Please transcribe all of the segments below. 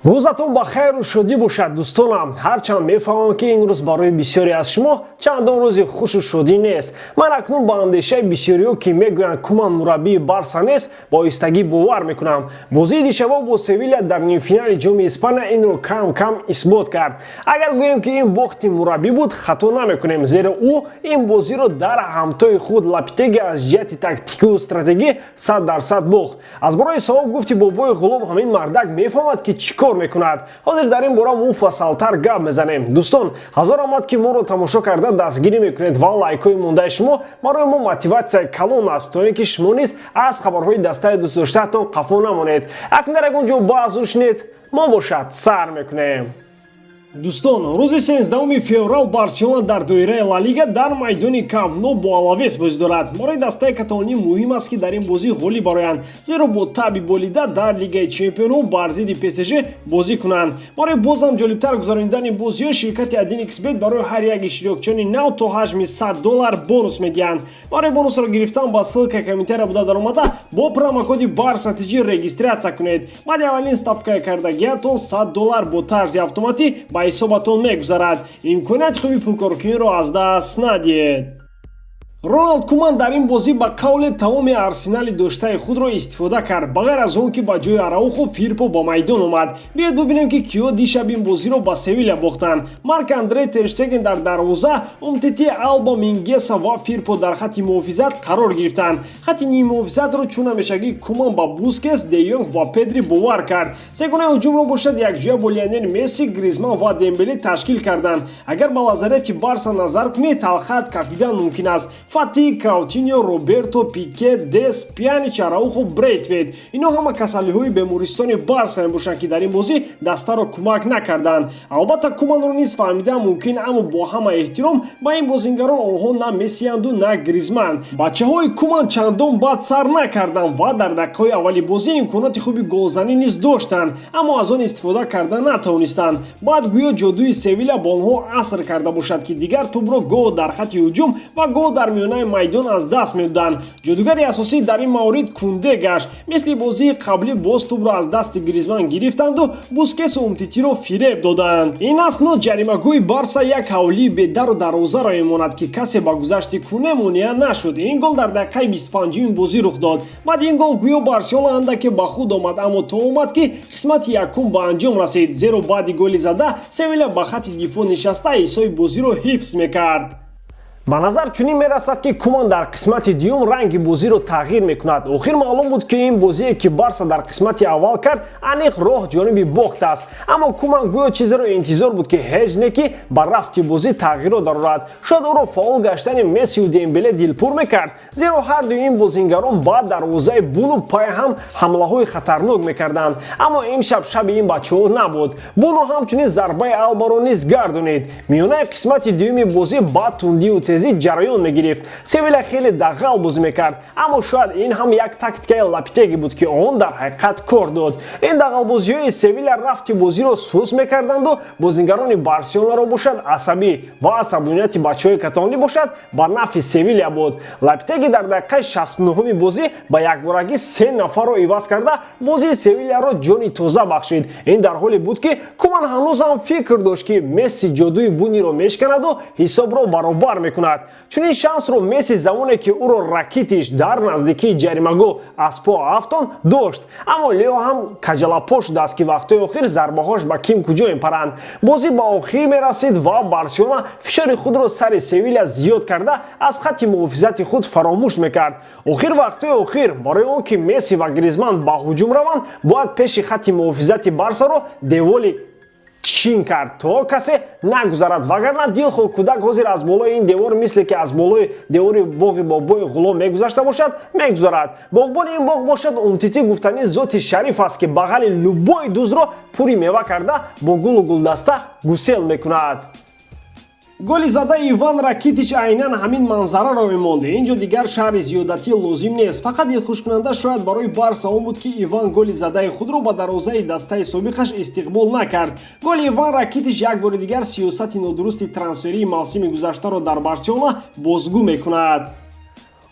Рӯзатон ба хайру шодӣ бошад, дӯстонам. Ҳарчанд мефаҳмам, ки ин рӯз барои бисёре аз шумо чандон рӯзи хушу шодӣ нест. Ман акнун ба андешаи бисёриҳо, ки мегӯянд, Куман мураббии Барса нест, ба оҳистагӣ бовар мекунам. Бозии дишаба бо Севиля дар нимфинали Ҷоми Испания инро кам кам исбот кард. Агар гӯем, ки ин бохти мураббӣ буд, хато намекунем, зеро ӯ ин бозиро дар ҳамтои худ Лопетеги аз ҷиҳати тактикиву стратегӣ 100% бохт. Аз барои савоб гуфти бобои Ғулом, ҳамин мардак мефаҳмад, ки чӣ кор мекунад. Ҳозир дар ин бора муфассалтар гап мезанем. Дӯстон, ҳазор омад, ки моро тамошо карда дастгирӣ мекунед, ва лайкҳои мондаи шумо барои мо мотиватсияи калон аст, то ин ки шумо низ аз хабарҳои дастаи дӯстдоштаатон қафо намонед. Акнун дар ягон ҷо баъзур шинед, мо бошад сар мекунем. Дӯстон, рӯзи 13 феврал Барселона дар доираи Ла Лига дар майдони Камп Ну бо Алавес бозӣ дорад. Барои дастаи каталонӣ муҳим аст, ки дар ин бозӣ ғолиб бароянд, зеро бо таъби болида дар Лигаи чемпионҳо бар зидди ПСЖ бозӣ кунанд. Барои бозам ҷолибтар гузаронидани бозиҳо ширкати 1xBet барои ҳар як иштирокчиёни нав то ҳаҷми 100 доллар бонус медиҳанд. Барои бонусро гирифтан ба ссылка комментария буда даромада, бо промокоди БАРСАТЖ регистрация кунед. Баъди аввалин ставкаи кардагиятон 100 доллар бо тарзи автоматӣ ба ҳисобатон мегузарад. Имконияти хуби пулкоркуниро аз даст надиҳед. Роналд Куман дар ин бозӣ ба қавле тамоми арсенали доштаи худро истифода кард, ба ғайр аз он ки ба ҷои Араухо Фирпо ба майдон омад. Биёед бубинем, ки киё дишаб ин бозиро ба Севиля бохтанд. Марк Андре Терштеген дар дарвоза, Умтити, Алба, Мингеса ва Фирпо дар хатти муҳофизат қарор гирифтанд. Хатти ниммуҳофизатро чун ҳамешагӣ Куман ба Бускес, Де Йонг ва Педри бовар кард. Сегонаи ҳуҷумро бошад якҷоя бо Лионел Месси, Гризман ва Дембеле ташкил карданд. Агар ба лазаряти Барса назар кунед, талхат кафидан мумкин аст: Фати, Каутиньо, Роберто, Пике, Дес, Пианич, Араухо, Брейтвейт. Ино ҳама касалиҳои бемористони Барса мебошанд, ки дар ин бозӣ дастаро кӯмак накарданд. Албатта, Куманро низ фаҳмидан мумкин, аммо бо ҳама эҳтиром ба ин бозингарон, онҳо на Мессиянду, на Гризман. Бачаҳои Куман чандон бад сар накарданд ва дар дақиқаҳои аввали бозӣ имконоти хуби голзанӣ низ доштанд, аммо аз он истифода карда натавонистанд. Баъд гӯё ҷодуи Севиля ба онҳо аср карда бошад, ки дигар тӯбро гоҳ дар хатти ҳуҷум ва гоҳ дар миёнаи майдон аз даст медоданд. Ҷодугари асосӣ дар ин маврид Кунде гашт. Мисли бозии қаблӣ боз тӯбро аз дасти Гризман гирифтанду Бускесу Умтитиро фиреб доданд. Ин асно ҷаримагоҳи Барса як ҳавлии бедару дарвозаро мемонад, ки касе ба гузашти Куне монеа нашуд. Ин гол дар дақиқаи 25-уми бозӣ рух дод. Баъди ин гол гӯё Барселона андаке ба худ омад, аммо то омад, ки қисмати якум ба анҷом расид, зеро баъди голи зада Севиля ба хатти дифоъ нишаста ҳисоби бозиро ҳифз мекард. Ба назар чунин мерасад, ки Куман дар қисмати дуюм ранги бозиро тағйир мекунад. Охир маълум буд, ки ин бозие, ки Барса дар қисмати аввал кард, аниқ роҳ ҷониби бохт аст. Аммо Куман гӯё чизеро интизор буд, ки ҳеҷ не ки ба рафти бозӣ тағйирот дарорад. Шояд ӯро фаъол гаштани Мессиу Дембеле дилпур мекард, зеро ҳардуи ин бозингарон ба дарвозаи Буну пайҳам ҳамлаҳои хатарнок мекарданд. Аммо имшаб шаби ин бачаҳо набуд. Буну ҳамчунин зарбаи Албаро низ гардонид. Миёнаи қисмати дуюми бозӣ ба тундию тезӣ ҷараён мегирифт. Севиля хеле дағал бозӣ мекард, аммо шояд ин ҳам як тактикаи Лопетеги буд, ки он дар ҳақиқат кор дод. Ин дағалбозиҳои Севиля рафти бозиро сус мекарданду бозингарони Барселонаро бошад асабӣ, ва асабонияти бачаҳои каталонӣ бошад ба нафъи Севиля буд. Лопетеги дар дақиқаи 69-уми бозӣ ба якборагӣ се нафарро иваз карда, бозии Севиляро ҷони тоза бахшид. Ин дар ҳоле буд, ки Куман ҳанӯз ҳам фикр дошт, ки Месси ҷодуи Буниро мешканаду ҳисобро баробар мекунад. Чунин шансро Месси замоне, ки ӯро Ракитиш дар наздикии ҷаримагоҳ аз по афтон, дошт. Аммо Лео ҳам каҷалапо шудааст, ки вақтҳои охир зарбаҳош ба ким куҷо мепаранд. Бозӣ ба охир мерасид ва Барселона фишори худро сари Севиля зиёд карда, аз хатти муҳофизати худ фаромӯш мекард. Охир вақтҳои охир барои он ки Месси ва Гризман ба ҳуҷум раванд, бояд пеши хатти муҳофизати Барсаро деволи чин кард, то касе нагузарад, вагарна дилхоҳ кӯдак ҳозир аз болои ин девор, мисле ки аз болои девори боғи бобои Ғулом мегузашта бошад, мегузарад. Боғбони ин боғ бошад Умтитӣ, гуфтани зоти шариф аст, ки бағали любой дузро пури мева карда, бо гулу гулдаста гусел мекунад. Голи задаи Иван Ракитич айнан ҳамин манзараро мемонд. Ин ҷо дигар шарҳи зиёдатӣ лозим нест. Фақат дилхушкунанда шояд барои Барса он буд, ки Иван голи задаи худро ба дарвозаи дастаи собиқаш истиқбол накард. Голи Иван Ракитич як бори дигар сиёсати нодурусти трансферии мавсими гузаштаро дар Барселона бозгӯ мекунад.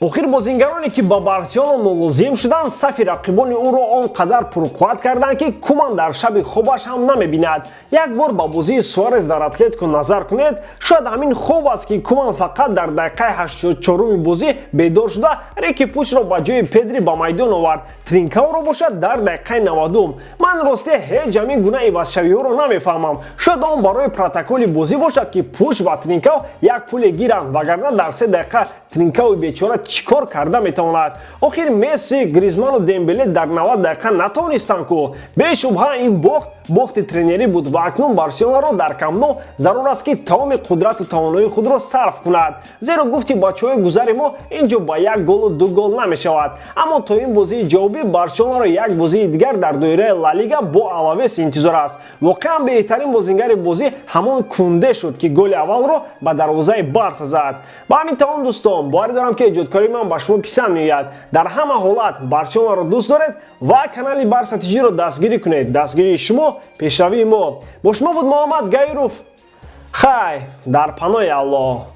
Охир бозингароне, ки ба Барселона нолозим шуданд, сафи рақибони ӯро он қадар пурқувват карданд, ки Куман дар шаби хобаш ҳам намебинад. Як бор ба бозии Суарес дар Атлетико назар кунед. Шояд ҳамин хоб аст, ки Куман фақат дар дақиқаи 84-уми бозӣ бедор шуда, Рики Пучро ба ҷои Педри ба майдон овард, Тринкаоро бошад дар дақиқаи 90-ум. Ман росте ҳеҷ ҳамин гуна ивазшавиҳоро намефаҳмам. Шояд он барои протоколи бозӣ бошад, ки Пуч ва Тринкао як пуле гиранд, вагарна дар 3 дақиқа Тринкаои бечора чӣ кор карда метавонад? Охир Месси, Гризману Дембеле дар 90 дақиқа натавонистанд ку. Бешубҳа, ин бохт бохти тренерӣ буд ва акнун Барселонаро дар Камп Ну зарур аст, ки тамоми қудрату тавоноии худро сарф кунад, зеро гуфти бачаҳои гузари мо ин ҷо ба як голу ду гол намешавад. Аммо то ин бозии ҷавобӣ Барселонаро як бозии дигар дар доираи Ла Лига бо Алавес интизор аст. Воқеан, беҳтарин бозингари бозӣ ҳамон Кунде шуд, ки голи аввалро ба дарвозаи Барса зад. Ба ҳамин тамом, дӯстон. Боварӣ дорам, ки эҷодкории ман ба шумо писанд меояд. Дар ҳама ҳолат Барселонаро дӯст доред ва канали Барса ТЖро дастгирӣ кунед. Дастгирии шумо пешравии мо. Бо шумо буд Муҳаммад Гаиров. Хай, дар паноҳи Аллоҳ.